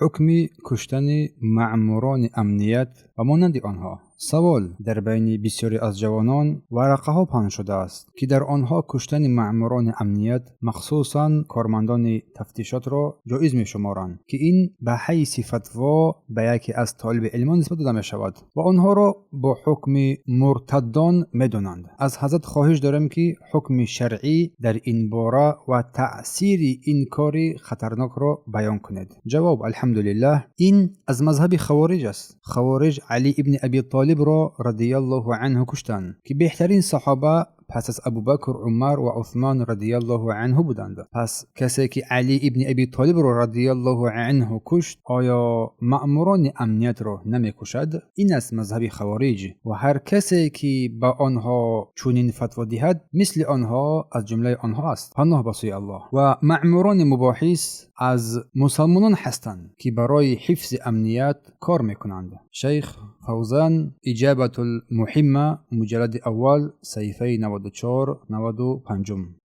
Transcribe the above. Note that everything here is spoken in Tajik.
Ҳукми куштани маъмурони амният ва монанди онҳо. Савол: дар байни бисёре аз ҷавонон варақаҳо паҳн шудааст, ки дар онҳо куштани маъмурони амният, махсусан кормандони тафтишотро ҷоиз мешуморанд, ки ин ба ҳайси фатво ба яке аз толиби илмон нисбат дода мешавад ва онҳоро бо ҳукми муртаддон медонанд. Аз ҳазрат хоҳиш дорем, ки ҳукми шаръӣ дар ин бора ва таъсири ин кори хатарнокро баён кунед. Ҷавоб: алҳамдулиллаҳ, ин аз мазҳаби хавориҷ аст. Хавориҷ Алӣ ибни Аби Толибро радияллоҳу анҳу куштанд, ки беҳтарин саҳоба пас аз Абубакр, Умар ва Усмон радияллоҳу анҳу буданд. Пас касе ки Алӣ ибни Аби Толибро радияллоҳу анҳу кушт, оё маъмурони амниятро намекушад? Ин аст мазҳаби хавориҷ ва ҳар касе ки ба онҳо чунин фатво диҳад, мисли онҳо, аз ҷумлаи онҳо аст. Паноҳ ба сӯи Аллоҳ. Ва маъмурони мубоҳис аз мусалмонон ҳастанд, ки барои ҳифзи амният кор мекунанд. Шайх Фавзан, Иҷабатул Муҳимма, муҷаллади аввал, саҳифаи 94, 95.